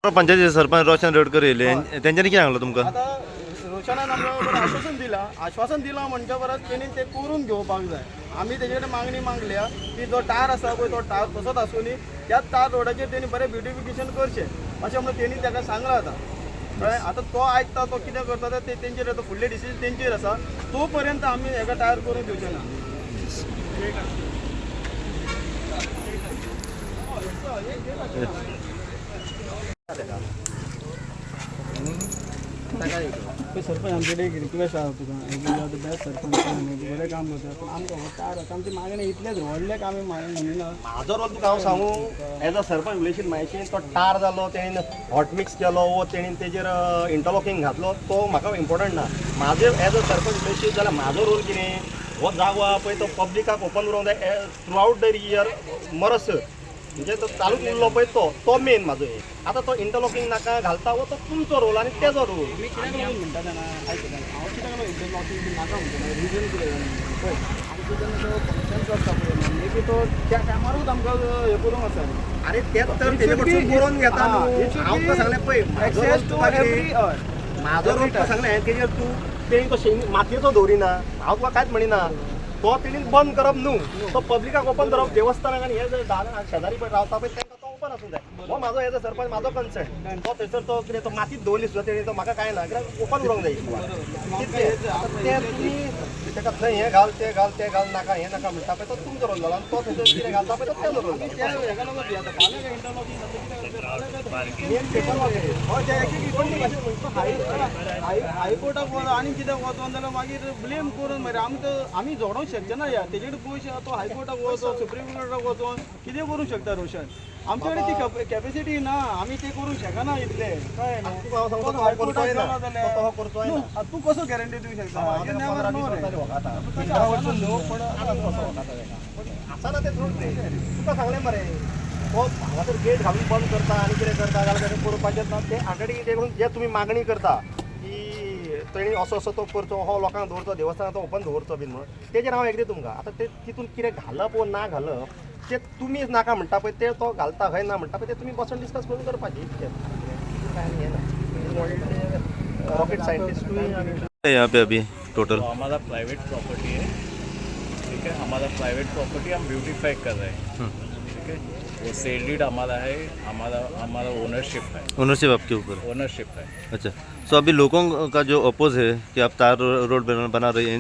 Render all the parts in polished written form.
पंचायतीचे सरपंच रोशन रेडकर येयले, तेंच्यांनी कितें सांगलां तुमकां? आतां रोशनान आमकां बरें आश्वासन दिलां. आश्वासन दिलां म्हणच्या परस तेणी तें करून घेवपाक जाय. आमी तेजे कडेन मागणी मागल्या की जो टार आसा पळय, तो टार तसोच आसूनी, त्याच टार रोडाचेर तेणी बरें ब्युटिफिकेशन करचें अशें म्हणून तेणी ताका सांगलां. आतां कळ्ळें, आतां तो आयकता, तो कितें करता तें तेंचेर आतां फुडलें डिसिजन तेंचेर आसा. तो पर्यंत आमी हेका टायर करून दिवचे ना. सरपंच, आमचे एक रिक्वेस्ट आसा तुका. You are the best sarpanch, बरें काम करता, पूण आमकां हो टायर आतां आमची मागणी इतलेच, व्हडलें काम आमी म्हणिना. म्हाजो रोल तुका हांव सांगू, एज अ सरपंच उलयशीत मातशी, तो टार जालो, तेणीन हॉट मिक्स केलो वो तेणीन तेजेर इंटरलॉकींग घातलो, तो म्हाका इम्पॉर्टंट ना. म्हाजे एज अ सरपंच उलयशीत जाल्यार म्हाजो रोल कितें, हो जागो आहा पळय तो पब्लिकाक ओपन उरोंक जाय थ्रू आउट the year मरसर, म्हणजे तो चालूच उरलो पळय तो तो मेन म्हाजो हे. आतां तो इंटरलॉकींग नाका घालता वो तो तुमचो रोल आनी तेजो रोल. आमी कित्याक लागून म्हणटा जाणा, आयक जाणा, हांव कित्याक लागून इंटरलॉकींग बी नाका म्हणटा, रिजन कितें जाणा, पळय आमचो जेन्ना तो फंक्शन आसता पळय न्हू, मे बी तो त्या टायमारूच आमकां हें करूंक आसा. अरे तेच तर तेजे कडसून बरोवन घेता न्हू. हांव तुका सांगलें पळय, म्हाजो एक्सेस रोल टू तुका कितें, एवरी म्हाजो रोल तुका सांगलें, तेजेर तूं तेणी तो शेणी मातयेचो दवरिना, हांव तुका कांयच म्हणिना. तो तेणीन बंद करप न्हू, तो पब्लिकाक ओपन दवरप, देवस्थानाक आनी हे जे शेजारी पळय रावता पळय तांकां तो ओपन आसूंक जाय. हो म्हाजो एज अ सरपंच म्हाजो कन्सर्न. तो थंयसर तो कितें तो मातीत दवरली सुद्दां तेणी, तो म्हाका कांय ना, कित्याक ओपन उरोंक जाय तितलें. आतां तें तुमी ताका थंय हें घाल, तें घाल, तें घाल, नाका हें नाका म्हणटा पळय, तो तुमचो रोल जालो आनी तो थंयसर कितें घालता पळय तो तेजो रोल त्या जालो. हेका लागून आतां फाल्यां काय इंटरलॉकींग जातलें, कितें जातलें, फाल्यां काय मेन पेपर हय, ते एक एक हायकोर्टाक वच आनी कितें वचोन जाल्यार मागीर ब्लेम करून मरे आमकां, आमी झगडोंक शकचे ना यार. तेजे कडेन पयशे आहा, तो हायकोर्टाक वचोन, सुप्रीम कोर्टाक वचोन कितें करूंक शकता रोशन. आमचे कडेन ती कॅपेसिटी ना, आमी ते करूंक शकना इतलें, कळ्ळें न्हू? तुका हांव सांगता, तो हायकोर्टाक करचोय ना. गेलो जाल्यार तो करचोय ना. न्हू, तूं कसो गॅरंटी दिवंक शकता? You never know रे. तशें 15 आसना वर्सां न्हू. न्हू, पण आतां कसो वखाता तेका, पण आसना तें सोड रे. तुका सांगलें मरे, तो हांगासर गेट घालून बंद करता आनी कितें करता जाल्यार तें करपाचें ना. तें ऑलरेडी कितें करून जे तुमी मागणी करता की तेणी असो असो तो करचो, हो लोकांक दवरचो, देवस्थानाक तो ओपन दवरचो बीन म्हणून, तेजेर हांव एग्री तुमकां. आतां ते तितून कितें घालप वो ना घालप ते तुमी नाका म्हणटा पळय ते तो घालता हय ना म्हणटा पळय ते तुमी बसून डिस्कस करून करपाचें, इतकें काय आनी हें ना, रॉकेट सायंटिस्टूय. यहाँ पे अभी टोटल तो हमारा प्राइवेट प्रॉपर्टी है, ठीक है, हमारा प्राइवेट प्रॉपर्टी हम ब्यूटीफाई कर रहे हैं, ठीक है. वो सेल डीड हमारा है, हमारा हमारा ओनरशिप है. ओनरशिप आपके ऊपर है? ओनरशिप है. अच्छा, सो अभी लोगों का जो अपोज है कि आप तार रोड बना बना रहे हैं,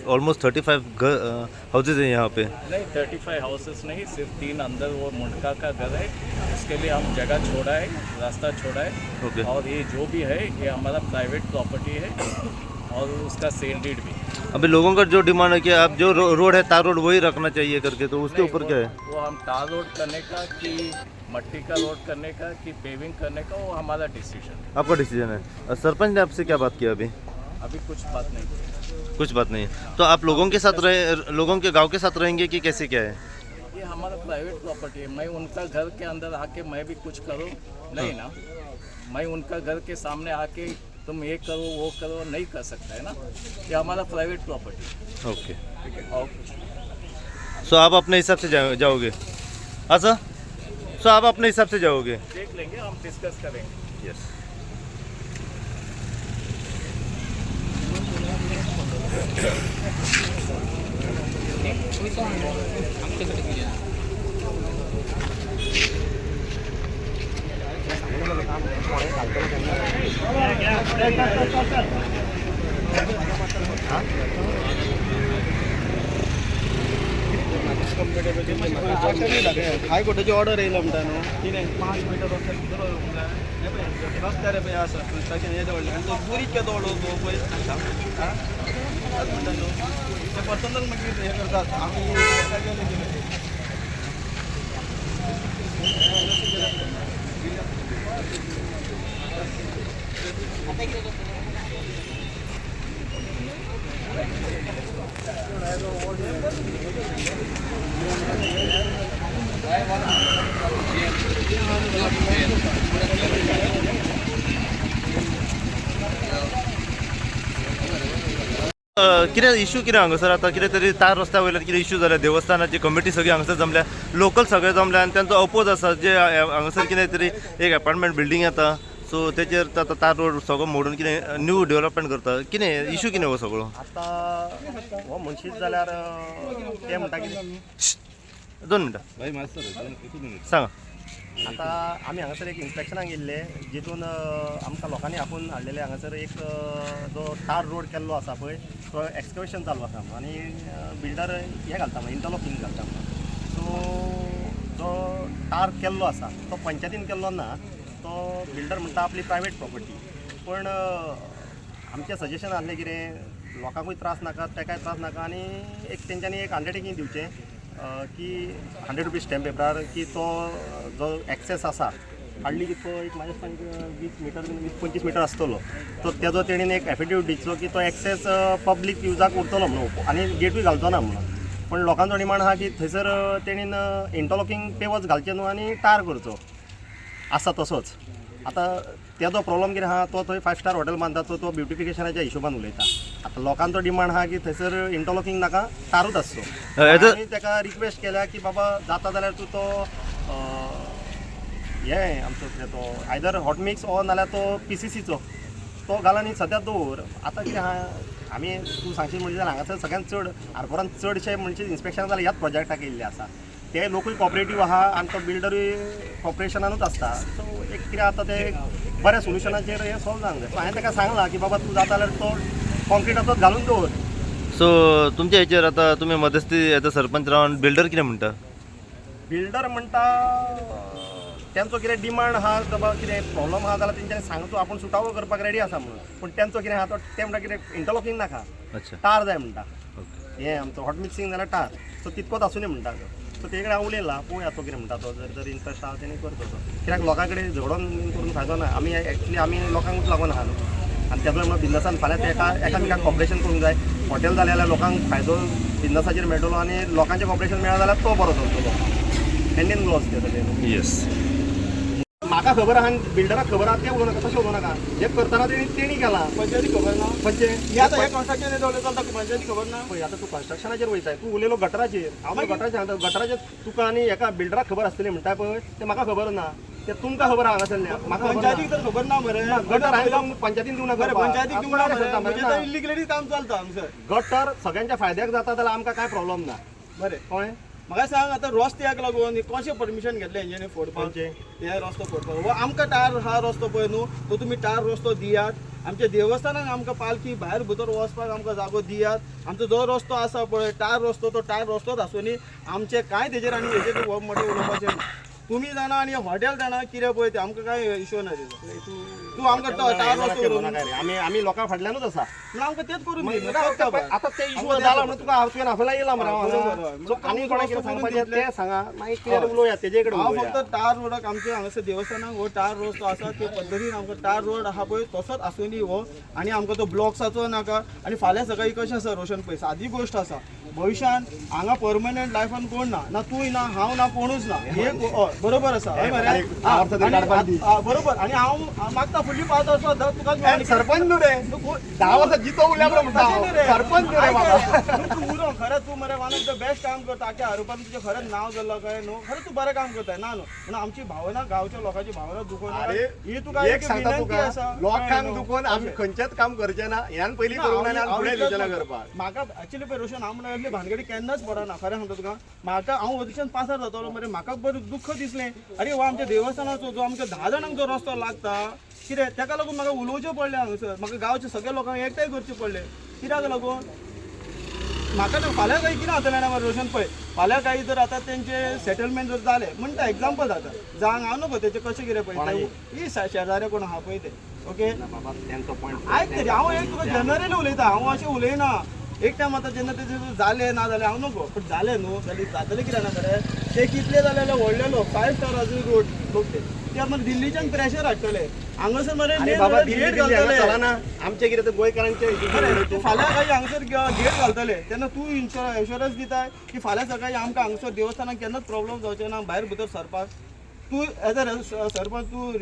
ऑलमोस्ट 35 घर हाउसेज हैं यहाँ पे. नहीं, 35 हाउसेस नहीं, सिर्फ 3 अंदर वो मुंडका का घर है, उसके लिए हम जगह छोड़ा है, रास्ता छोड़ा है. ओके. और ये जो भी है ये हमारा प्राइवेट प्रॉपर्टी है और उसका सेल डीड भी. अभी लोगों का जो डिमांड है कि आप जो रोड है तार रोड वही रखना चाहिए करके, तो उसके नहीं, ऊपर क्या है? वो हम टार रोड करने का कि मट्टी का रोड करने का कि पेविंग करने का, वो हमारा डिसीजन है. आपका डिसीजन है. और सरपंच ने आपसे क्या बात किया अभी? अभी कुछ बात नहीं की. कुछ बात नहीं है. तो आप लोगों के साथ रहे, लोगों के गांव के साथ रहेंगे कि कैसे क्या है? ये हमारा प्राइवेट प्रॉपर्टी है. मैं उनका घर के अंदर आके मैं भी कुछ करूँ नहीं ना, मैं उनका घर के सामने आके तुम ये करो वो करो नहीं कर सकता है ना. ये हमारा प्राइवेट प्रॉपर्टी है. ओके. ठीक है, और कुछ नहीं. सो आप अपने हिसाब से जाओगे? हाँ सर, सो आप अपने हिसाब से जाओगे? देख लेंगे, हम डिस्कस करेंगे. यस. हायकोर्टाची ऑर्डर येयला म्हणटा न्हू, कितें 5 मिटर रस्त्यार भितर वचूंक जाय. हें पळय रस्त्यार हें पळय आसा कन्स्ट्रक्शन येदें व्हडलें आनी तो बुरीक केदो व्हडलो तो पळय, आं तेंच म्हणटा न्हू, ते पर्सनल मागीर हें करतात आमी एका गेले कितें. कितें इशू कितें हांगासर आतां कितें तरी तार रस्त्या वयल्यान कितें इशू जाल्या, देवस्थानाची कमिटी सगळी हांगासर जमल्या, लोकल सगळे जमल्या आनी तांचो अपोज आसा जे हांगासर कितें तरी एक एपार्टमेंट बिल्डींग येता, सो तेचेर आतां तार रोड सगळो मोडून कितें न्यू डेव्हलपमेंट करता. कितें इशू कितें हो सगळो? आतां हो म्हणशीत जाल्यार ते म्हणटा कितें? 2 मिनटां सांगा. आतां आमी हांगासर एक इन्स्पेक्शनाक येयल्ले, जितून आमकां लोकांनी आपोवन हाडलेले. हांगासर एक जो तार रोड केल्लो आसा पळय, तो एक्सकवेशन चालू आसा आनी बिल्डर हें घालता म्हणून, इंटरलॉकींग घालता म्हणून. सो जो तार केल्लो आसा तो पंचायतीन केल्लो ना, तो बिल्डर म्हणटा आपली प्रायवेट प्रॉपर्टी. पण आमचें सजेशन आहलें कितें, लोकांकूय त्रास नाका, तेकाय त्रास नाका आनी एक तेंच्यांनी एक अंडरटेकींग दिवचें की ₹100 स्टॅम्प पेपरार की तो जो एक्सेस आसा हाडली कितको एक म्हाज्या सांग 20 मिटर, 20-25 मिटर आसतलो तो, तेजो तेणेन एक एफिडेवीट दिवचो की तो एक्सेस पब्लीक युजाक उरतलो म्हणून आनी गेटूय घालचो ना म्हणून. पण लोकांचो डिमांड आहा की थंयसर तेणेन इंटरलॉकींग पेवर्स घालचे न्हू आनी टार करचो आसा तसोच. आतां तेजो प्रॉब्लम कितें आहा, तो थंय फायव स्टार हॉटेल बांदता, तो तो ब्युटिफिकेशनाच्या हिशोबान उलयता. आतां लोकांचो डिमांड आहा की थंयसर इंटरलॉकींग नाका, टारूच आसचो. आनी ताका रिक्वेस्ट केल्या की बाबा जाता जाल्यार तूं तो हें आमचो कितें तो आयदर हॉट मिक्स ओ नाल्यार तो पीसीसीचो तो घाल आनी सद्या दवर. आतां कितें आहा, आमी तूं सांगशीत म्हणजे जाल्यार हांगासर सगळ्यांत चड आरपोरान चडशे म्हणजे इन्स्पेक्शन जाल्यार ह्याच प्रोजेक्टाक येयल्ले आसा. ते लोकूय कॉपरेटीव आहा आनी तो बिल्डरूय कॉपरेशनानूच आसता. सो एक कितें आतां ते बऱ्या सोल्युशनाचेर हें सॉल्व जावंक जाय. सो हांवें ताका सांगलां की बाबा तूं जाता जाल्यार तो कॉन्क्रिटाचोच घालून दवर. सो तुमच्या हेचेर आतां तुमी मध्यस्थी आतां सरपंच रावन बिल्डर कितें म्हणटा? बिल्डर म्हणटा तेंचो कितें डिमांड आहा, बाबा कितें प्रॉब्लम आहा जाल्यार तेंच्यांनी सांगचो, आपूण सुटावो करपाक रेडी आसा म्हणून. पूण तेंचो कितें आहा तो ते म्हणटा कितें इंटरलॉकींग नाका, टार जाय म्हणटा. हें आमचो हॉट मिक्सिंग जाल्यार टार, सो तितकोच आसूं न्ही म्हणटा तो. सो तेजे कडेन हांव उलयलां, पळोवया तो कितें म्हणटा तो. जर जर इंट्रस्ट आहा तेणी करचो तो, कित्याक लोकां कडेन झगडोन बीन करून फायदो ना. आमी एक्चुली आमी लोकांकूच लागून आहा न्हू आनी तेजो म्हणून बिजनसान फाल्यां ते एका एकामेकांक कॉपरेशन करूंक जाय. हॉटेल जालें जाल्यार लोकांक फायदो बिजनसाचेर मेळटलो आनी लोकांचें कॉपरेशन मेळ्ळें जाल्यार तो बरो चलतलो. हँड इन ग्लोव्स ते सगळे न्हू. म्हाका खबर आहा आनी बिल्डराक खबर आहा तें उलोवं नाका, तशें उलोवं नाका. जें करतना तेणी तेणी केलां. पंचायती खबर ना? खंयचें? हे आतां हे कन्स्ट्रक्शन दवरलें चलता, पंचायती खबर ना? पळय, आतां तूं कन्स्ट्रक्शनाचेर वयताय, तूं उलयलो गटराचेर, हांव मागीर गटराचेर सांगता. गटराचेर तुका आनी एका बिल्डराक खबर आसतली म्हणटा पळय, तें म्हाका खबर ना. तें तुमकां खबर आहा हांगासरल्या, म्हाका खबर ना. पंचायतीक तर खबर ना मरे? गटर हांवें पंचायतीन दिवना. बरें, पंचायतीक दिवंक ना मरे? म्हणजे ना. इलिगली काम चलता हांगसर. गटर सगळ्यांच्या फायद्याक जाता जाल्यार आमकां कांय प्रॉब्लम ना. बरें. कळ्ळें? म्हाका सांग, आतां रस्त्याक लागून कशें परमिशन घेतलें हेंच्यांनी फोडपाक? खंयचें? हे रस्तो फोडपाक हो आमकां टार हा रस्तो पळय न्हू, तो तुमी टार रस्तो दियात. आमच्या देवस्थानाक आमकां पालखी भायर भितर वचपाक आमकां जागो दियात. आमचो जो रस्तो आसा पळय टार रस्तो, तो टार रस्तोच आसूं. आमचें कांय तेजेर आनी हेजेर हो मोठें उलोवपाचें ना. तुमी जाणा आनी हॉटेल जाणा कितें पळय तें, आमकां कांय इशू ना तेजो. तूं आमकां टार रस्तो करून आमी आमी लोकां फाटल्यानूच आसा. म्हणून आमकां तेच करून दी. आतां ते इशू जाला म्हणून तुका हांव तुवें आपयला येयला मरे बरोबर, हय. हांव. सो आनी कोणाक कितें सांगपाचें तें सांगा, मागीर क्लियर उलोवया, तेजे कडेन हांव उलोवया. फक्त टार रोडाक आमच्या हांगासर देवस्थानाक हो टार रस्तो आसा ते पद्दतीन आमकां टार रोड आहा पळय तसोच आसूं हो आनी आमकां तो ब्लॉक्साचो नाका. आनी फाल्यां सकाळीं कशें आसा रोशन पळय, सादी गोश्ट आसा, भविश्यान हांगा परमनंट लायफान कोण ना, ना तूंय ना, हांव ना, कोणूच ना. हे हय, बरोबर आसा, हय मरे? एक 10 वर्सां तरी काडपाक दी. बरोबर. आनी हांव मागता फुडली 5 वर्सां तुकाच. सरपंच न्हू रे, 10 वर्सां जितो उरल्या बरो म्हणटा हांव. सरपंच न्हू रे बाबा. तूं उरो खरें, तूं मरे वन ऑफ the best काम करता आख्या आरोपान. तुजें खरें नांव जाल्लो काय न्हू, खरें तूं बरें काम करताय ना न्हू, पूण आमची भावना, गांवच्या लोकांची भावना दुखोवन अरे, ही तुका एक सांगता विनंती तुका, आसा. लोकांक दुखोवन आमी खंयचेच काम करचे ना. ह्यान पयलीं करूंक ना आनी फुडें दिवचे ना करपाक. म्हाका एक्चुअली पळय रोशन, हांव म्हणून असली भानगडी केन्नाच पडना. खरें सांगता तुका, म्हाका हांव वचून पासार जातालो मरे, म्हाका बरें दुख्ख दिसलें, अरे वा आमच्या देवस्थानाचो जो आमच्या 10 जाणांक जो रस्तो लागता कितें, तेका लागून म्हाका उलोवचें पडलें हांगासर. म्हाका गांवच्या सगळ्या लोकांक एकठांय करचें पडलें. कित्याक लागून म्हाका ना फाल्यां काही कितें जातलें ना रोशन पळय, फाल्यां काही जर आतां तेंचे सेटलमेंट जर जालें म्हणटा, एग्जाम्पल जाता जावंक हांव नको तेचें कशें कितें पळय, ही शेजारे कोण आहा पळय ते ओके. बाबा, तेंचो पॉयंट आयक तरी, हांव एक तुका जनरली उलयता, हांव अशें उलयना. एक टायम आतां जेन्ना तेजें जालें ना जालें हांव नको, पूण जालें न्हू जाल्यार जातलें कितें ना खरें ते कितले जाले जाल्यार व्हडले लोक फायव स्टाराचो रोड लोक ते ते मरे दिल्लीच्यान प्रेशर हाडटले हांगासर मरे. अरे main बाबा, म्हळ्यार दिल्ली गेट दिल्ली हांगा घालतले. चलना आमचे कितें ते गोंयकारांचे खरें, ते फाल्यां काही हांगासर गेट घालतले तेन्ना तूं इन्शुरन्स दिताय की फाल्यां सकाळी आमकां हांगासर देवस्थानाक केन्नाच प्रॉब्लम जावचें ना भायर भितर सरपाक? तूं एज अ सरपंच तूं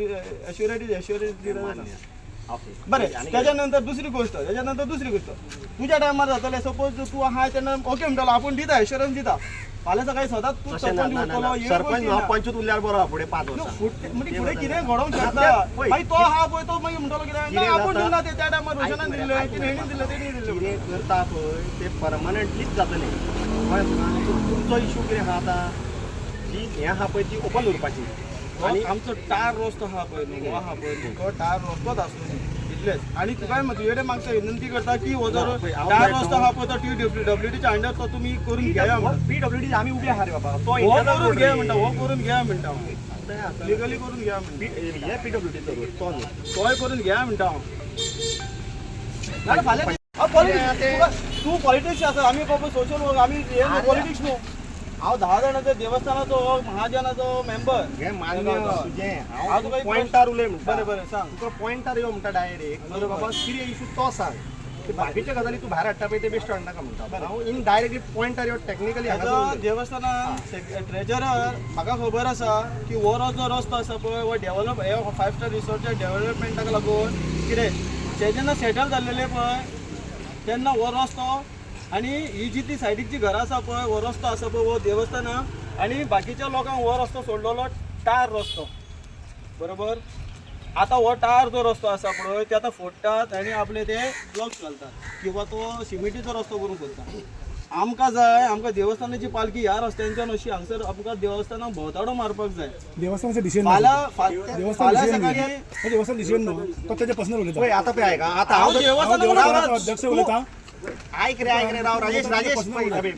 एश्युरिटी एश्युरन्स दिता. ओके. बरें, त्याच्या नंतर दुसरी गोष्ट, त्याच्या नंतर दुसरी गोष्ट, तुझ्या टायमार जातले, सपोज तूं आहाय तेन्ना ओके म्हणटलो, आपूण दिता एश्योरन्स दिता, फाल्यां सकाळी सदांच तूं तशें ना सरपंच ना, ना, उरतलो ना. ही सरपंच गोश्ट न्हू ना. पंचूत उरल्यार बरो फुडें 5 वर्सां. म्हणजे फुडें कितें घडोवंक शकता. पळय. मागीर तो आहा पळय, तो मागीर म्हणटलो कितें ना, कितें आपूण जाता? दिवना ते त्या टायमार रोशनान ऐक दिल्ले, मरे, कितें हेणी दिल्ले, तेणी दिल्ले. कितें करता पळय ते परमनंटलीच जातलें, कळ्ळें तुका? तुमचो इशू कितें आहा आतां, जी हें आहा पळय ती ओपन उरपाची. आनी आमचो टार रस्तो आहा पळय न्हू, हो आहा पळय न्हू, तो टार रस्तोच आसूं इतलेच. आनी तुकाय तुजे कडेन मागता, विनंती करता की हो जर ना, पळय, हांव टार पळय रस्तो आहा पळय तो टी डब्ल्यू डीच्या अंडर तो तुमी करून घेया म्हणटा. पीडब्ल्यूडी आमी उबे आहा रे बाबा, तो हो internal करून road घे रे. म्हणटा, हो करून घ्या म्हणटा हांव, लिगली करून घ्या म्हणटा. हे पीडब्ल्यूडीचो रोड तो न्हू. तोय करून घ्या म्हणटा हांव. नाजाल्यार फाल्यां पॉलिटिक्स, तूं पॉलिटिक्स आसा, आमी बाबा सोशल वर्क, आमी हे न्हू पॉलिटिक्स न्हू. हांव 10 जाणांचो देवस्थानाचो महाजनाचो मेंबर. हें मान्य तुजें. हांव हांव तुका एक पॉयंटार उलय म्हणटा. बरें बरें, सांग. तुका पॉयंटार यो म्हणटा डायरेक्ट. बरोबर. बाबा कितें इशू तो सांग, ते बाकीच्या गजाली तूं भायर हाडटा पळय ते बेश्ट हाडनाका म्हणटा हांव. इन डायरेक्टली पॉयंटार यो, टॅक्निकली. आतां देवस्थानान ट्रेजरर म्हाका खबर आसा की हो जो रस्तो आसा पळय हो डेव्हलप हे फायव स्टार रिसॉर्टच्या डेव्हलपमेंटाक लागून कितें ते जेन्ना सेटल जाल्लेले पळय तेन्ना हो रस्तो आनी ही जी ती सायडीक जी घरां आसा पळय, हो रस्तो आसा पळय हो देवस्थाना आनी बाकीच्या लोकांक हो रस्तो सोडलेलो टार रस्तो, बरोबर. आतां हो टार जो रस्तो आसा पळय ते आतां फोडटात आनी आपले ते ब्लॉक्स घालतात किंवा तो सिमेंटीचो रस्तो करूंक सोदता. आमकां जाय, आमकां देवस्थानाची पालखी ह्या रस्त्यांच्यान अशी हांगसर आमकां देवस्थानाक भोंवताडो मारपाक जाय. देवस्थानाचे डिसिजन, फाल्यां देवस्थान फाल्यां डिसिजन सकाळी तो देवस्थान डिसिजन न्हू, तो तेजे पर्सनल उलयता. पळय आतां पळय आयक आतां हांव हांव देवस्थाना देवस्थानाचो अध्यक्ष उलयता. आयक रे, आयक रे, राव राजेश, राजेश,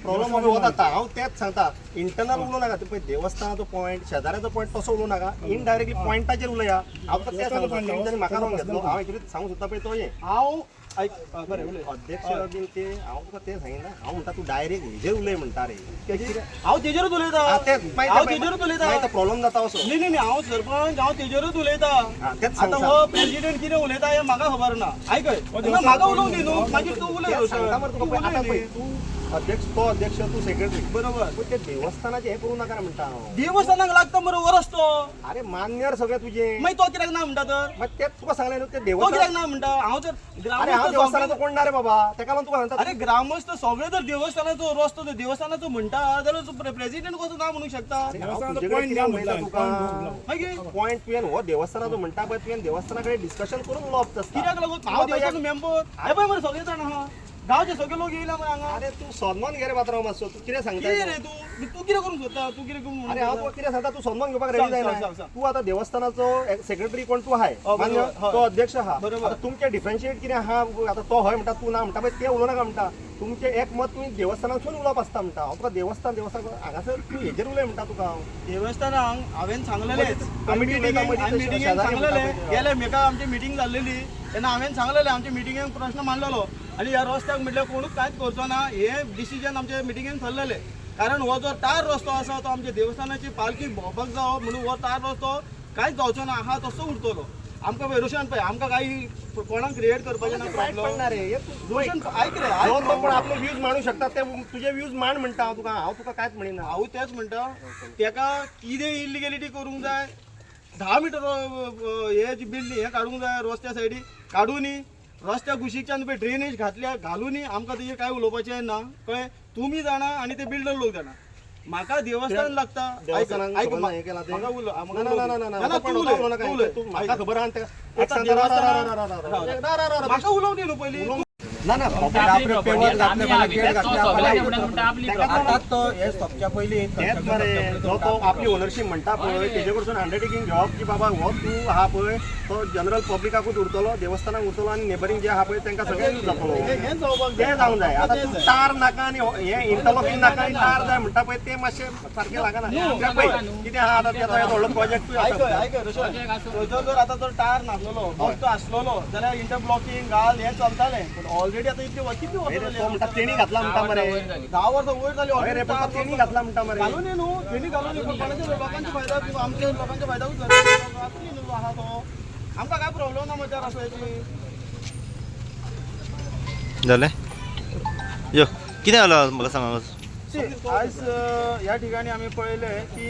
प्रॉब्लम होत आता. हांव तेच सांगता, इंटरनल उलोवं नाका. पळय देवस्थानाचो पॉयंट, शेजाऱ्याचो पॉयंट तसो उलोवं नाका, इनडायरेक्टली पॉयंटाचेर उलया. हांव तुका तें सांगता, तेंच्यांनी म्हाका रावन घेतलो. हांव एक्चुअली सांगूंक सोदता पळय तो हें हांव आयक, बरें उलय. अध्यक्ष बीन ते हांव तुका तें सांगिना. हांव म्हणटा तूं डायरेक्ट हेजेर उलय म्हणटा रे. हांव तेजेरूच उलयता, हांव तेजेरूच उलयता. प्रॉब्लम जाता असो. न्ही न्ही न्ही, हांव सरपंच, हांव तेजेरूच उलयता. हा, तेच सांग, आतां सांग. हो प्रेसिडेंट कितें उलयता हें म्हाका खबर ना. आयक, ना, म्हाका उलोवंक दी न्हू, मागीर तूं उलय. तेच सांगता मरे तूं तुका. पळय उलय आतां पळय न्ही. तूं अध्यक्ष, तो अध्यक्ष, तूं सेक्रेटरी. बरोबर. पूण ते देवस्थानाचें हें करूं नाका रे म्हणटा हांव. देवस्थानाक लागता मरे हो रस्तो. अरे मान्य रे सगळें तुजें. मागीर तो कित्याक ना म्हणटा तर? मागीर तेच तुका सांगलें न्हू ते तो देवस्थान. कित्याक ना म्हणटा? हांव तर अरे हांव ग्रामस्थ देवस्थानाचो सगळे- कोण ना रे बाबा, तेका लागून तुका सांगता. अरे ग्रामस्थ सगळे जर देवस्थानाचो रस्तो जर देवस्थानाचो म्हणटा जाल्यार तूं प्रेसिडेंट कसो ना म्हणूंक शकता? अरे हांव देवस्थानाचो तुजे कडेन point कितें घ्या उलयता म्हटला, तुका. point मागीर पॉयंट तुवें हो देवस्थानाचो म्हणटा पळय, तुवें देवस्थाना कडेन डिस्कशन करून उलोवप आसता. कित्याक लागून हांव देवस्थानाचो मेंबर. हे पळय मरे सगळे जाण आहा, गांवचे सगळे लोक येयला मरे हांगा. अरे तूं सन्मान घे रे पात्रांव मातसो, तूं कितें सांगता? कितें रे तूं, तूं कितें करूंक सोदता? तूं कितें करूंक अरे हांव तुका कितें सांगता, तूं सन्मान घेवपाक रेडी सांग, जायना. सांग, सांग. तूं आतां देवस्थानाचो सेक्रेटरी कोण तूं आहाय, हो, बरोबर, मान्य. हय. तो अध्यक्ष आहा. बरोबर. आतां तुमचें डिफरन्शिएट कितें आहा, आतां तो हय म्हणटा, तूं ना म्हणटा पळय, तें उलोवं नाका म्हणटा. तुमचें एक मत तुमी देवस्थानासून उलोवप आसता म्हणटा. हांव तुका देवस्थान देवस्थान हांगासर तूं हेजेर उलय म्हणटा तुका हांव. देवस्थानाक हांवें सांगलेलेंच, कमिटी उलयता मदीं तशें मिटिंगेक शेजारी सांगलेलें म्हणटा पळय. गेले म्हाका आमची मिटींग जाल्लेली तेन्ना हांवें सांगलेलें, आमच्या मिटिंगेक प्रश्न मांडलेलो आनी ह्या रस्त्याक म्हटल्यार कोणूच कांयच करचो ना हें डिसिजन आमच्या मिटिंगेन ठरलेलें. कारण हो जो टार रस्तो आसा तो आमच्या देवस्थानाची पालखी भोंवपाक जावो म्हणून हो टार रस्तो कांयच जावचो ना आहा तसो उरतलो. आमकां पळय रोशन पळय, आमकां कांय कोणाक क्रिएट करपाचें ना वायट प्रॉब्लम. पडना रे हे तूं. रोशन आयक रे, आयक. जो तो पण आपले व्यूज मांडू शकता, ते तुजे व्यूज मांड म्हणटा हांव तुका. हांव तुका कांयच म्हणिना. हांव तेच म्हणटा, तेका कितें इलिगेलिटी करूंक जाय, 10 मिटर हे जी बिल्डींग हें काडूंक जाय रस्त्या सायडी काडुनी, रस्त्या कुशीकच्यान पळय ड्रेनेज घातल्या घालुनी. आमकां तेजेर कांय उलोवपाचें ना, कळ्ळें? तुमी जाणा आनी ते बिल्डर लोक जाणा. म्हाका देवस्थान लागता. आयक, देवस्थानाक आयक, खबर ना हें केलां तें? म्हाका उलो, ना ना ना ना ना, ना, तूं तूं उलय, उलोवं नाका. तूं उलय. तूं म्हाका खबर आहा ते. एक आतां सांगता, राव, राव, देवस्थानाक- राव, राव, राव, राव, राव, राव, राव. म्हाका उलोवंक दी न्हू पयलीं. ना ना तेच मरे, जो तो आपली ओनरशीप म्हणटा पळय तेजे कडसून अंडरटेकींग घेवप की बाबा हो तूं आहा पळय तो जनरल पब्लिकाकूच उरतलो, देवस्थानाक उरतलो आनी नेबरींग जे आहा पळय तांकां सगळ्यांक यूज जातलो. हें जावपाक तें जावंक जाय. आतां तूं तार नाका आनी हें इंटरलॉकींग नाका आनी तार जाय म्हणटा पळय तें मातशें सारकें लागना. कित्याक पळय कितें आहा आतां तेजो व्हडलो प्रोजेक्टूय आयक आसा. आयक रोशन, थंयसर जर आतां जर टायर नासलेलो, रस्तो आसलेलो जाल्यार इंटरब्लॉकिंग घाल हें चलतालें. पूण ऑलरेडी आतां इतली कितली हय रे, वर्सां तो म्हणटा तेणी घातला म्हणटा मरे. 10 वर्सां वयर जाली. हय रे, पण तेणी घातला म्हणटा मरे. घालून न्हू, तेणी घालून न्ही, पण कोणाच्या लोकांच्या फायद्याक, आमच्या लोकांच्या फायद्याकूच घालून न्हू आहा तो. आमकां काय प्रॉब्लम ना मग त्या रस्त्याची. जालें, यो कितें जालां म्हाका सांगा. सी, आज ह्या ठिकाणी आमी पळयलें की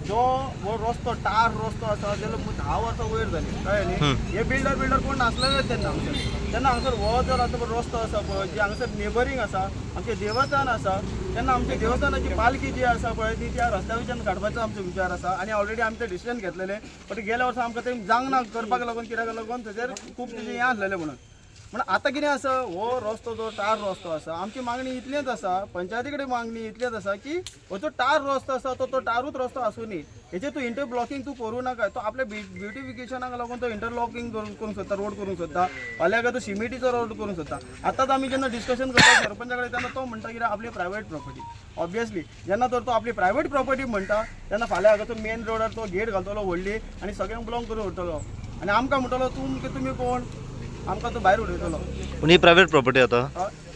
जो हो रस्तो टार रस्तो आसा जाल्यार 10 वर्सां वयर जाली, कळ्ळें न्ही. हे बिल्डर बिल्डर कोण नासलेले तेन्ना हांगसर. तेन्ना हांगसर हो जर आतां रस्तो आसा पळय, जी हांगसर नेबरींग आसा, आमचें देवस्थान आसा, तेन्ना आमच्या देवस्थानाची पालखी जी आसा पळय, ती त्या रस्त्या वयल्यान काडपाचो आमचो विचार आसा आनी ऑलरेडी आमी ते डिसिजन घेतलेले. बट गेल्या वर्सा आमकां ते जावंक ना करपाक लागून, कित्याक लागून तेजेर खूब तेजें हें आसलेलें म्हणून. म्हण आतां कितें आसा, हो रस्तो जो टार रस्तो आसा, आमची मागणी इतलीच आसा, पंचायती कडेन मागणी इतलीच आसा की हो जो टार रस्तो आसा तो तो टारूच रस्तो आसूं न्ही. हेचेर तूं इंटरब्लॉकींग तूं करूं नाका. तो आपल्या ब्युटिफिकेशनाक लागून तो इंटरलॉकींग करूंक सोदता, रोड करूंक सोदता. फाल्यां काय तो शिमिटीचो रोड करूंक सोदता. आतांच आमी जेन्ना डिस्कशन करता सरपंचा कडेन, तेन्ना तो म्हणटा कितें, आपली प्रायवेट प्रॉपर्टी. ऑब्वियसली जेन्ना तर तो आपली प्रायवेट प्रॉपर्टी म्हणटा, तेन्ना फाल्यां हांगा तो मेन रोडार तो गेट घालतलो व्हडली आनी सगळ्यांक ब्लॉक करून उरतलो आनी आमकां म्हणटलो, तुमी कोण, आमकां तो भायर उडयतलो. पूण ही प्रायवेट प्रॉपर्टी आतां.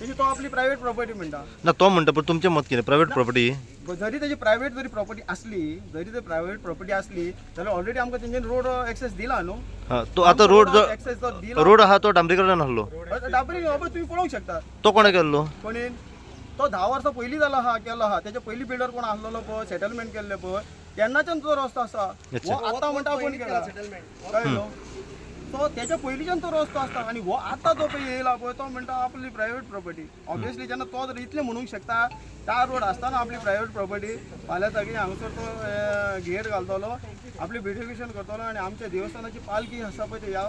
तेजी तो आपली प्रायवेट प्रॉपर्टी म्हणटा. ना, तो म्हणटा, पण तुमचें मत कितें, प्रायवेट प्रॉपर्टी? जरी तेजी प्रायवेट जरी प्रॉपर्टी असली, जरी ते प्रायवेट प्रॉपर्टी असली जाल्यार ऑलरेडी आमकां तेंच्यानी रोड एक्सेस दिला न्हू. हा, तो आतां रोड जो एक्सेस जो दिला. रोड आहा तो डांबरीकरण आहलो. डाबरी बाबा, तुमी पळोवंक शकता. तो कोणें केल्लो? कोणी तो 10 वर्सां पयलीं जाला आहा, केलो आहा. तेच्या पयलीं बिल्डर कोण आसलेलो पळय, सेटलमेंट केल्ले पळय, तेन्नाच्यान तो रस्तो आसा. हो आतां म्हणटा आपूण केला, कळ्ळें न्हू. सो तेच्या पयलींच्यान तो रस्तो आसता आनी हो आतां जो पळय येयला पळय, तो म्हणटा आपली प्रायवेट प्रॉपर्टी. ऑब्वियसली जेन्ना तो जर इतलें म्हणूंक शकता टार रोड आसतना आपली प्रायवेट प्रॉपर्टी, फाल्यां सगळीं हांगसर तो गेट घालतलो, आपली ब्युटिफिकेशन करतलो आनी आमच्या देवस्थानाची पालखी आसा पळय, ती ह्या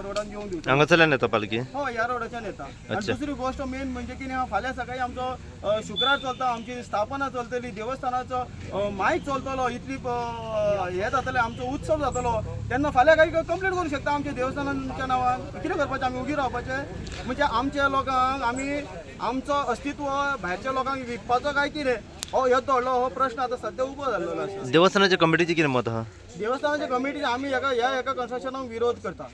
रोडान येवंक दिवचो. हांगासरल्यान येता पालखी? हो, ह्या रोडाच्यान येता. आनी दुसरी गोश्ट मेन म्हणजे कितें आहा, फाल्यां सकाळी आमचो शुक्रार चलता, आमची स्थापना चलतली, देवस्थानाचो मायक चलतलो, इतली हें जातलें, आमचो उत्सव जातलो, तेन्ना फाल्यां काही कंप्लेन करूंक शकता आमच्या देवस्थानाच्या नांवान. कितें करपाचें आमी, उगी रावपाचें? म्हणजे आमच्या लोकांक आमी आमचो अस्तित्व भायरच्या लोकांक विकपाचो काय कितें, हो हो व्हडलो हो प्रश्न आतां सद्या उबो जाल्लो आसा. देवस्थानाच्या कमिटीचें कितें मत आहा? देवस्थानाच्या कमिटीन आमी हेका ह्या एका कन्स्ट्रक्शनाक विरोध करता.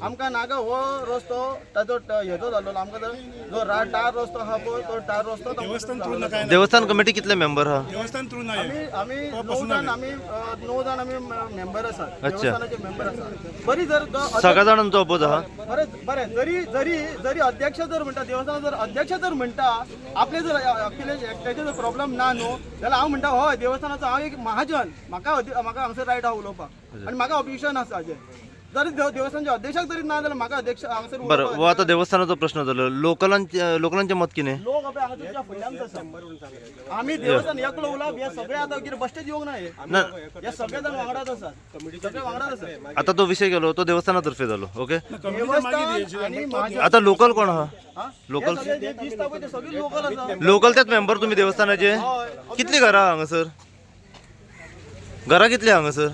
आमकां नाका हो रस्तो. ताजो हेजो जाल्लो आमकां जर जो टार रस्तो आहा पळय, तो टार रस्तो तो देवस्थान थ्रू ना काय ना. देवस्थान कमिटी कितले मेंबर आहा? देवस्थान थ्रू ना. आमी आमी 9 जाण, आमी 9 जाण आमी मेंबर आसात, देवस्थानाचे मेंबर आसात. बरी जर जो सगळ्या जाणांचो अपोज आहा. बरें बरें, जरी जरी जरी अध्यक्ष जर म्हणटा, देवस्थान जर अध्यक्ष जर म्हणटा आपले जर अखिलेश एकट्याचे जर प्रॉब्लम ना न्हू, जाल्यार हांव म्हणटा हय, देवस्थानाचो हांव एक महाजन, म्हाका हांगसर रायट आहा उलोवपाक आनी म्हाका ऑब्जेक्शन आसा हाजेर. जरी देवस्थानच्या अध्यक्षाक जरी ना जाल्यार म्हाका अध्यक्ष हांगसर बरं, उलोवपाक. हो आतां देवस्थानाचो प्रश्न जालो, लोकलांचे लोकलांचें मत कितें? लोक आपले हांगा तुमच्या फुडल्यान आसा. आमी देवस्थान एकलो उलोवप, हे सगळे आतां कितें बश्टेच येवंक ना हे. ना. हे सगळे जाण वांगडाच आसात, सगळे वांगडाच आसात. आतां तो विशय गेलो तो देवस्थाना तर्फे जालो, ओके. देवस्थान आनी महाजन. आतां लोकल कोण आहा? हा? लोकल? हे सगळे जे दिसता पळय ते सगळे लोकल आसा. लोकल त्याच मेंबर तुमी देवस्थानाचे? हय. कितली घरां हांगासर? घरां कितली हांगासर?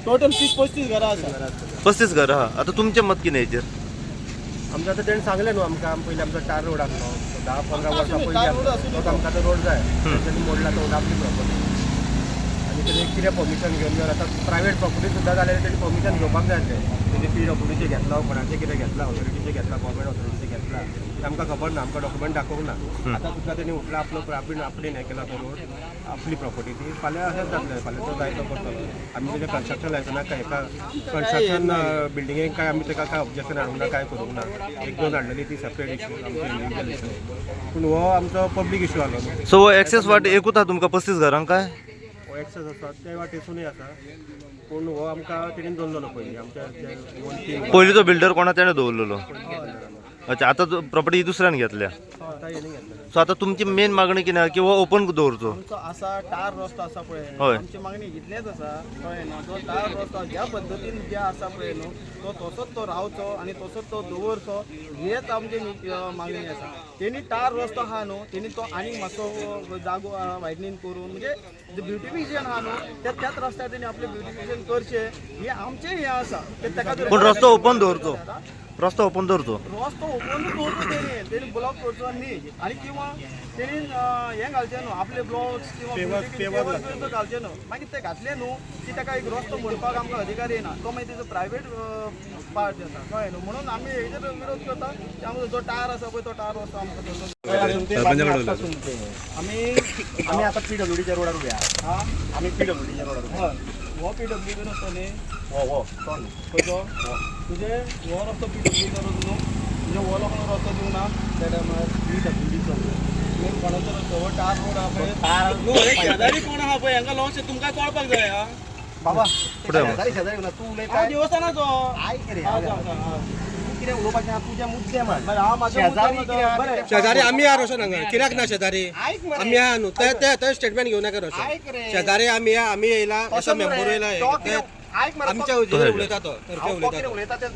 टोटल 30-35 घरां आसा. 35 घरां आहा. आतां तुमचें मत कितें हेचेर? आमकां आतां तेणें सांगलें न्हू आमकां, पयलीं आमचो टार रोड आसलो, 10-15 वर्सां आसूं न्ही, पयलीं टार रोड आसलो. आसूं न्ही. तो आमकां आतां रोड जाय. तेणी मोडला तो आपली प्रॉपर्टी आनी तेणी कितें परमिशन घेवन जर आतां प्रायवेट प्रॉपर्टी सुद्दां जाल्यार तेणी परमिशन घेवपाक जाय आसलें. तेणी पीडब्ल्यूडीचें घेतला, कोणाचें कितें घेतला, ऑथॉरिटीचें घेतला, गव्हर्मेंट ऑथॉरिटीचें घेतला, तें आमकां खबर ना. आमकां डॉक्युमेंट दाखोवंक ना. आतां सुद्दां तेणी उठला आपलो, आपणे आपणें हें केला तो रोड, आपली प्रॉपर्टी ती. फाल्यां अशेंच जातलें, फाल्यां तो जाय तो करतलो. आमी तेजें कन्स्ट्रक्शन लायसनाक काय हेका कन्स्ट्रक्शन बिल्डिंगेक काय आमी तेका काय ऑब्जेक्शन हाडूंक ना, काय करूंक ना. एक दोन हाडलेली ती सेपरेट इशू, आमचो इंडिविज्युअल इशू, पूण हो आमचो पब्लीक इशू आलो न्हू. सो हो एक्सेस वाट एकूच आहा तुमकां 35 घरांक काय? हो एक्सेस आसा ते वाटेसूनय आसा, पूण हो आमकां तेणीन दवरलेलो पयलीं आमच्या जे दोन तीन पयलींचो बिल्डर कोणा तेणें दवरलेलो. अच्छा, आतां प्रॉपर्टी ही दुसऱ्यान घेतल्या? आतां हेणी घेतलेलो. सो आतां तुमची मेन मागणी कितें आहा की हो ओपन दवरचो? आमचो आसा टार रस्तो आसा पळय, आमची मागणी इतलेंच आसा, कळ्ळें न्हू. जो टार रस्तो ज्या पद्दतीन जे आसा पळय न्हू, तो तसोच तो रावचो आनी तसोच तो दवरचो, हेच आमची मागणी आसा. तेणी टार रस्तो आहा न्हू, तेणी तो आनीक मातसो जागो वायडनींग करून, म्हणजे ब्युटिफिकेशन आहा न्हू, त्या त्याच रस्त्यार तेणी आपलें ब्युटिफिकेशन करचें, हें आमचें हें आसा. ते ताका जर- पूण रस्तो ओपन दवरचो, रस्तो ओपन दवरचो. रस्तो ओपन दवरचो, तेणी तेणी ब्लॉक करचो न्ही आनी किंवा तेणी हें घालचें न्हू, आपले ब्लॉक्स किंवा पेवर्स घालचे न्हू. मागीर ते घातले न्हू की ताका एक रस्तो म्हणपाक आमकां अधिकार येना. तो मागीर तेजो प्रायवेट पार्ट जाता, कळ्ळें न्हू. म्हणून आमी हेजेर विरोध करता की आमचो जो टायर आसा पळय, तो टायर रस्तो आमकां तसो आमी आमी आतां पीडब्ल्यूडीच्या रोडार उबे आहा. हा. आमी पीडब्ल्यूडीच्या रोडार उबे आहा. हय, हो पीडब्ल्यूडी रस्तो न्ही? हो हो, तो न्हू. खंयचो तुजे? हो रस्तो पीडब्ल्यूडीचो रस्तो न्हू. म्हणजे हो लोकांक रस्तो दिवंक ना त्या टायमार. मेन कोणाचो रस्तो हो, टार रोड आहा पळय न्हू. हे शेजारी कोण आहा पळय, हांकां लॉस तुमकां कळपाक जाय हा. बाबा, फुडें वच. शेजारी शेजारी ना तूं उलयता. हांव देवस्थानाचो. आयक रे. हा, सांग, सांग, हा. तूं कितें उलोवपाचें आहा तुज्या मुद्दे मांड. बरें, हांव म्हाज्या शेजारी मुद्दे कितें आहा बरें. तें- शेजारी आमी आहा रोशन हांगा, कित्याक ना शेजारी? आयक मरे. आमी आहा न्हू, ते ते ते स्टेटमेंट घेवं नाका रोशन. आयक रे. शेजारी आमी आहा, आमी येयला तशें असो न्हू रे. मेंबर येयला. तो कितें- आयक मरे, तो- आमच्या हुजीर उलयता तो, तर्फे हांव तो उलयता कितें तो. उलयता तें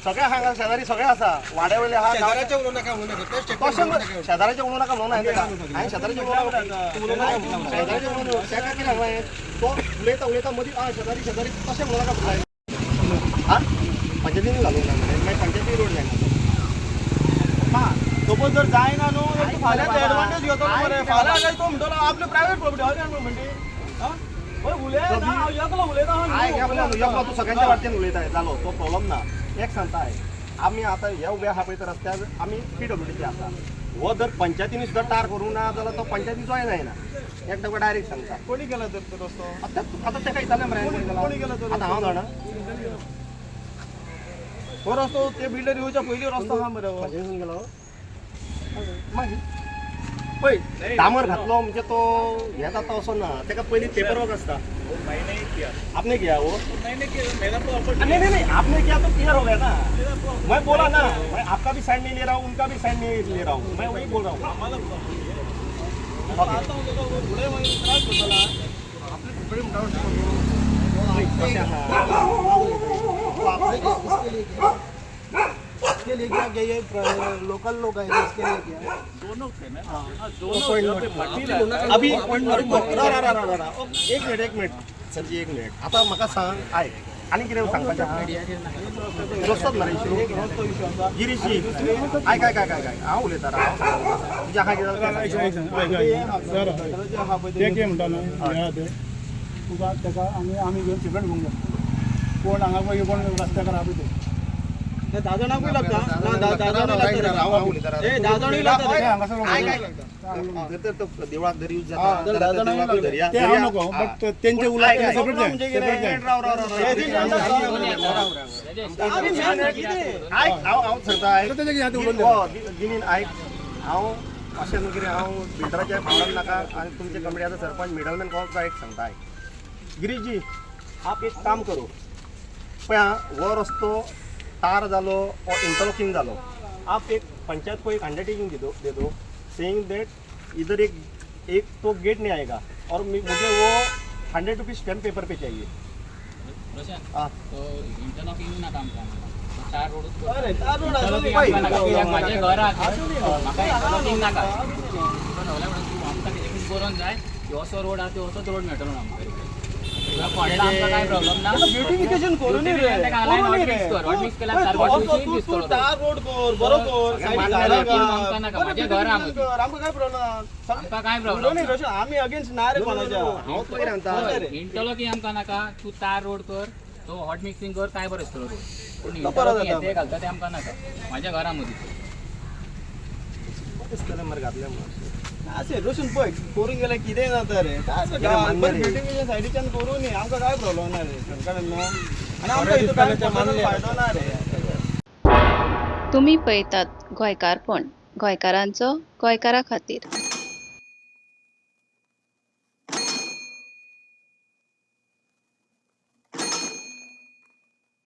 सगळे हांगा शेजारी सगळे आसा, वाड्या वयले आहा. शेजाऱ्याचे उलोवं नाका, उलोवं नाका ते स्टेटमेंट तशें घेवं नाका. शेजाऱ्याचें उलोवं नाका म्हणून हांवें ताका. हांवें शेजाऱ्याचें उलोवं नाका, तूं उलोवं नाका म्हणून. शेजाऱ्याचें उलोवं नाका. ताका कितें सांगलें, तो उलयता उलयता मदीं आं शेजारी शेजारी तशें म्हणूं नाका म्हणलें. आं, पंचायतीन घालूंक ना मरे, मागीर पंचायती रोड जायना तो. हा, सपोज जर जायना न्हू जाल्यार तूं फाल्यां बाबा. एडवांटेज घेतलो मरे. आयक फाल्यां काय तो म्हणटलो आपली प्रायव्हेट प्रॉपर्टी अशें म्हणून म्हणटी. हा? पळय उलयना, हांव एकलो उलयता. आयक, ह्या पळय, एकलो तूं सगळ्यांच्या वाटेन उलयता जालो तो प्रॉब्लम ना. एक सांगता आयक, आमी आतां हे उबे आहा पळय त्या रस्त्यार आमी पीडब्ल्यूडीचे आसा. हो जर पंचायतीनी सुद्दां टार करूंक ना जाल्यार तो पंचायतीचोय जायना. एक तुका डायरेक्ट सांगता. कोणी केला तर तो रस्तो? आतां आतां ताका विचारलें मरे. कोणी केला तो? आतां हांव जाणा. हो रस्तो ते बिल्डर येवच्या पयलीं रस्तो आहा मरे हो. पंचायतीन गेलो मागीर पळय डामर घातलो म्हणजे तो हे जाता असो ना. ताका पयलीं पेपर वर्क आसता. वो मैंने ही किया. आपने किया वो? तो मैंने किया, मेरा प्रॉपर्टी. नहीं नहीं नहीं, आपने किया तो क्लियर हो गया ना. मैं बोला ना, मैं आपका भी साइन नहीं ले रहा हूँ, उनका भी साइन नहीं ले रहा हूँ, मैं वही बोल रहा हूँ. हमारा प्रॉपर्टी है. आतां तुका फुडें मागीर त्रास जातलो. कशें आहा? इसके लिए क्या गया ये लोकल लोग आए थे, इसके लिए क्या? दोनों थे ना. हाँ, दोनों यहाँ पे मट्टी रहता है. अभी रा रा रा रा रा, एक मिनिट, एक मिनिट सर जी, एक मिनिट. आतां म्हाका सांग, आयक, आनी कितें सांगपाचें आहा? रस्तोच मरे इशू. गिरीश जी, आयक आयक आयक आयक आयक, हांव उलयतां, राव. तुजें आहा कितें जाल्यार तें ऐक, सांग. ऐक, ऐक, ऐक. सर, ते कितें म्हणटा न्हू, हे आहा ते तुका ताका आमी आमी घेवन सिगरेट घेवंक जाय. कोण हांगा पळय, कोण रस्त्यार आहा पळय ते. ते धा जाणांकूय लागता ना, धा धा जाणांक लागता. हांव हांव उलयतां. ए, धा जाणांकूय लागता. ते हांगासर आयक आयक, जर तर तो देवळाक जर यूज हा, जाता तर जाल्यार धा देवळाकूय जाणांक धरया. ते हांव नको, बट तेंचे उलोवप आयक, आयक. सेपरेट जाय, म्हणजे कितें? सेपरेट जाय. राव राव राव राव. आमी मेन कितें? आयक, हांव हांव सांगता, आयक. तेजें कितें आहा तें उलोवन हो, गिनीन आयक, हांव अशें न्हू कितें हांव बिल्डराच्या प्रॉब्लम नाका आनी तुमचे कमिटीचो सरपंच मिडलमॅन कोण, एक सांगता आयक. गिरीश जी, आप एक काम करो. पळय आं, हो रस्तो तार जालो ओ इंटरलॉकिंग जालो, आप एक पंचायत को एक अंडरटेकिंग दे दो, दे दो सेइंग that इधर एक एक तो गेट नहीं आएगा और मुझे वो 100 रुपीज़ स्टैम्प पेपर पे चाहिए. रोशन, हाँ. तो इंटरलॉकिंग नाका आमकां, चार रोड. अरे, चार रोड आसूं दी. कित्याक म्हाजें घर आहा, म्हाका इंटरलॉकिंग नाका. आमकां तेजे बरोवन जाय की असो रोड आहा, त्यो असोच रोड मेळटलो म्हणून आमकां. फोंडा आमकां कांय प्रॉब्लम ना. ब्युटिफिकेशन करू न्ही रे. Beautification ताका करू न्ही हॉट रे. मिक्स कर, हॉट मिक्स केल्यार पळय, सारको तूं हॉट असो मिक्स तूं दिसतलो. तार रोड कर, बरो कर, सगळें सायडीक मान्य झाडां रे, घाल. आमकां नाका, बरें, म्हाजें घर आहा beautification कर, आमकां काय प्रॉब्लम ना. आमकां कांय उलोवं प्रॉब्लम न्ही ना. रोशन, आमी अगेन्स्ट ना रे कोणाच्या. हांव तुका कितें सांगता? इंटरलॉकिंग आमकां नाका. तूं तार रोड कर, तो हॉट मिक्सिंग कर, काय बरो आसतलो रोड. पूण तो बरो इंटरलॉकिंग जाता. ते घालता ते आमकां नाका. म्हाज्या घरा मदीं. दिसतलें मरे घातलें म्हणून. अशें रोशन पळय, करूंक गेल्यार कितेंय जाता रे. काय कितें मान्य बरें रे. ब्युटिफिकेशन सायडीच्यान करूं न्ही, आमकां काय प्रॉब्लम ना रे सरकारान न्हू. आनी आमकां हितून काय personal फायदो ना रे. तुमी पळयतात गोंयकारपण, गोंयकारांचो गोंयकारा खातीर.